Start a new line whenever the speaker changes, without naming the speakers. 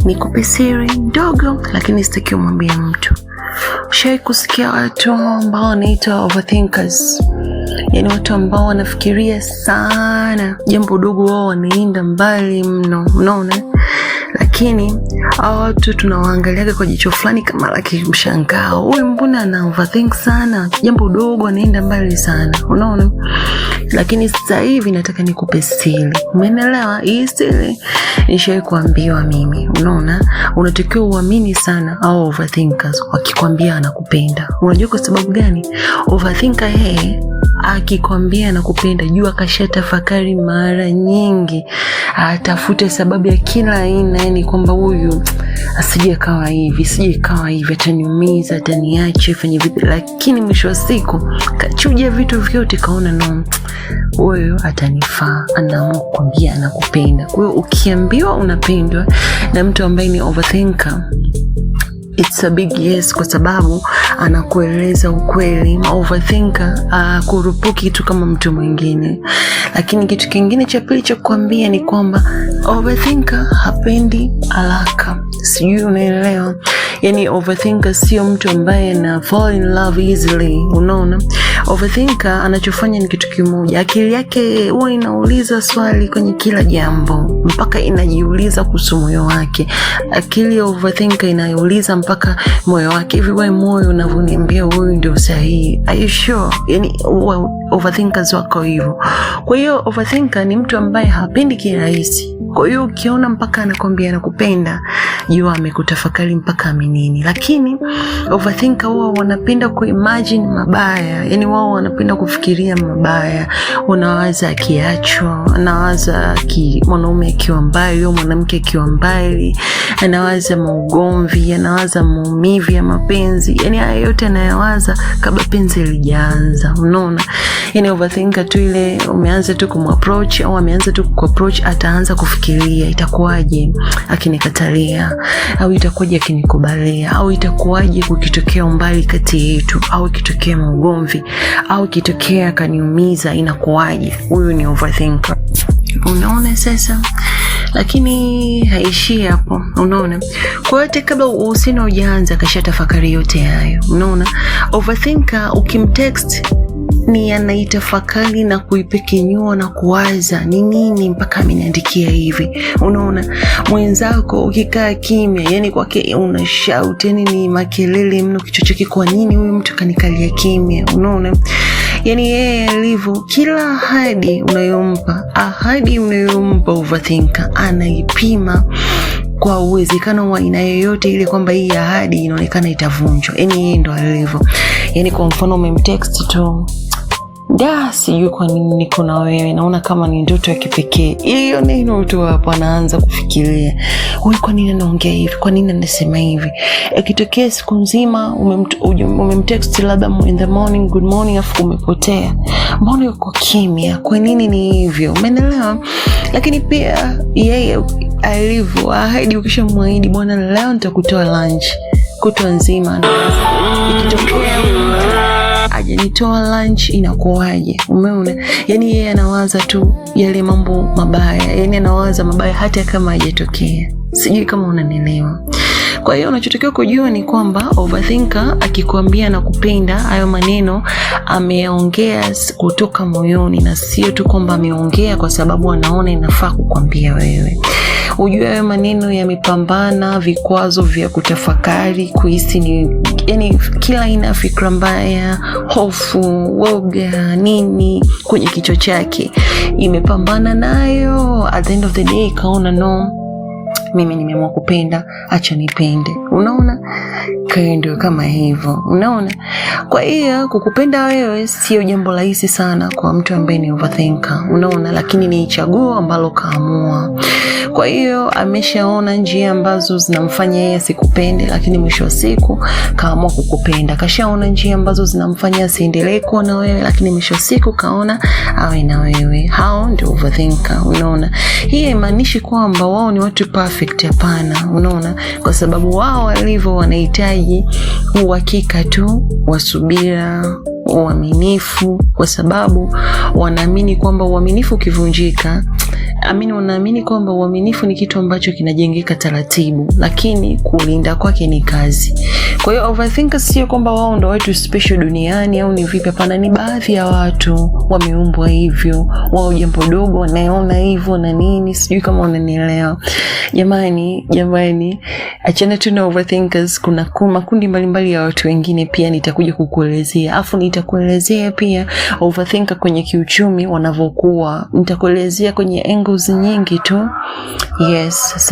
Nikupe siri ndogo, lakini sitaki umwambie mtu. Ushawahi kusikia watu ambao wanaitwa overthinkers? Yaani watu ambao wanafikiria sana jambo dogo, wao wanaenda mbali mno, unaona? Lakini hao watu tunawaangaliaga kwa jicho fulani kama la kimshangao, huyu mbona ana overthink sana, jambo dogo anaenda mbali sana, unaona? Lakini sasa hivi nataka nikupe siri, umeelewa? Hii siri nishawahi kuambiwa mimi, unaona? Unatakiwa uamini sana hao overthinkers wakikwambia anakupenda. Unajua kwa sababu gani? Overthinker yeye akikwambia anakupenda, jua kasha tafakari mara nyingi, atafute sababu ya kila aina, yani kwamba huyu asije kawa hivi, asije kawa hivi, ataniumiza, ataniacha, ifanye vipi, lakini mwisho wa siku kachuja vitu vyote, kaona no, huyu atanifaa, anaamua kukwambia anakupenda. Kwa hiyo ukiambiwa unapendwa na mtu ambaye ni overthinker, it's a big yes, kwa sababu anakueleza ukweli. Overthinker kurupuki kitu kama mtu mwingine. Lakini kitu kingine cha pili cha kukwambia ni kwamba overthinker hapendi haraka, sijui unaelewa? Yani overthinker sio mtu ambaye ana fall in love easily, unaona? Overthinker anachofanya ni kitu kimoja, akili yake huwa inauliza swali kwenye kila jambo, mpaka inajiuliza kuhusu moyo wake. Akili ya overthinker inauliza mpaka moyo wake, hivi wewe moyo unavyoniambia huyu ndio sahihi, are you sure? Yani huwa overthinkers wako hivyo. Kwa hiyo overthinker ni mtu ambaye hapendi kirahisi. Kwa hiyo ukiona mpaka anakwambia anakupenda, jua amekutafakari mpaka amenini. Lakini overthinker huwa wanapenda kuimagine mabaya, yani wao wanapenda kufikiria mabaya. Unawaza akiachwa, anawaza mwanaume akiwa mbali au mwanamke akiwa mbali, anawaza maugomvi, anawaza maumivu ya mapenzi, yani haya yote anayawaza kabla penzi halijaanza. Unaona, yani overthinker tu ile umeanza tu kumapproach au ameanza tu kuapproach, ataanza kufikiria itakuwaje akinikatalia, au itakuwaje akinikubalia, au itakuwaje kukitokea umbali kati yetu, au ikitokea maugomvi, au ikitokea akaniumiza, inakuwaje? Huyu ni overthinker. Unaona sasa, lakini haishii hapo, unaona. Kwa hiyo kabla uhusiano hujaanza kasha tafakari yote hayo, unaona. Overthinker ukimtext ni anaitafakari na kuipekenyua na kuwaza ni nini mpaka ameniandikia hivi. Unaona, mwenzako ukikaa kimya, yani kwake una shout, yani ni makelele mno kichwa chake, kwa nini huyu mtu kanikalia kimya? Unaona, yani yeye alivyo, kila ahadi unayompa, ahadi unayompa overthinker anaipima kwa uwezekano wa aina yoyote ile kwamba hii ahadi inaonekana itavunjwa. Yani yeye ndo alivyo. Yani kwa mfano umemtext tu da, sijui kwa nini niko na wewe, naona kama ni ndoto ya kipekee. Hiyo neno tu hapo anaanza kufikiria, huyu kwa nini anaongea hivi, kwa nini anasema hivi? Ikitokea siku nzima umemtext labda in the morning, good morning, afu umepotea, mbona yuko kimya? Kwa nini ni hivyo? Umeelewa? Lakini pia yeye alivyo, ahadi ukishamwahidi, bwana, leo nitakutoa lunch, kutwa nzima ikitokea hajanitoa lunch inakuwaje? Umeona? Yani yeye anawaza tu yale mambo mabaya, yani anawaza mabaya hata kama hajatokea. Sijui kama unanielewa. Kwa hiyo unachotakiwa kujua ni kwamba overthinker akikwambia nakupenda, hayo maneno ameongea kutoka moyoni, na sio tu kwamba ameongea kwa sababu anaona inafaa kukwambia wewe. Ujue hayo maneno yamepambana vikwazo vya kutafakari, kuhisi ni yani kila aina ya fikra mbaya, hofu, woga, nini kwenye kichwa chake imepambana nayo. At the end of the day ikaona no, mimi nimeamua kupenda, acha nipende. Unaona, kwa ndio kama hivyo, unaona. Kwa hiyo kukupenda wewe sio jambo rahisi sana kwa mtu ambaye ni overthinker, unaona, lakini ni chaguo ambalo kaamua. Kwa hiyo ameshaona njia ambazo zinamfanya yeye asikupende, lakini mwisho wa siku kaamua kukupenda. Kashaona njia ambazo zinamfanya asiendelee kuwa na wewe, lakini mwisho wa siku kaona awe na wewe. Hao ndio overthinker, unaona. Hii haimaanishi kwamba wao ni watu perfect, hapana, unaona, kwa sababu wao walivyo wanahitaji uhakika tu wa subira, uaminifu, kwa sababu wanaamini kwamba uaminifu ukivunjika Amini, wanaamini kwamba uaminifu ni kitu ambacho kinajengeka taratibu, lakini kulinda kwake ni kazi. Kwa hiyo overthinkers sio kwamba wao ndo watu special duniani au ni vipi. Hapana, ni baadhi ya watu wameumbwa hivyo, wao jambo dogo wanaona hivyo na nini, sijui kama unanielewa. Jamani, jamani, achana tu na overthinkers. Kuna makundi mbalimbali ya watu wengine pia nitakuja kukuelezea, afu nitakuelezea pia overthinker kwenye kiuchumi wanavyokuwa, nitakuelezea kwenye angles nyingi tu. Yes, asante.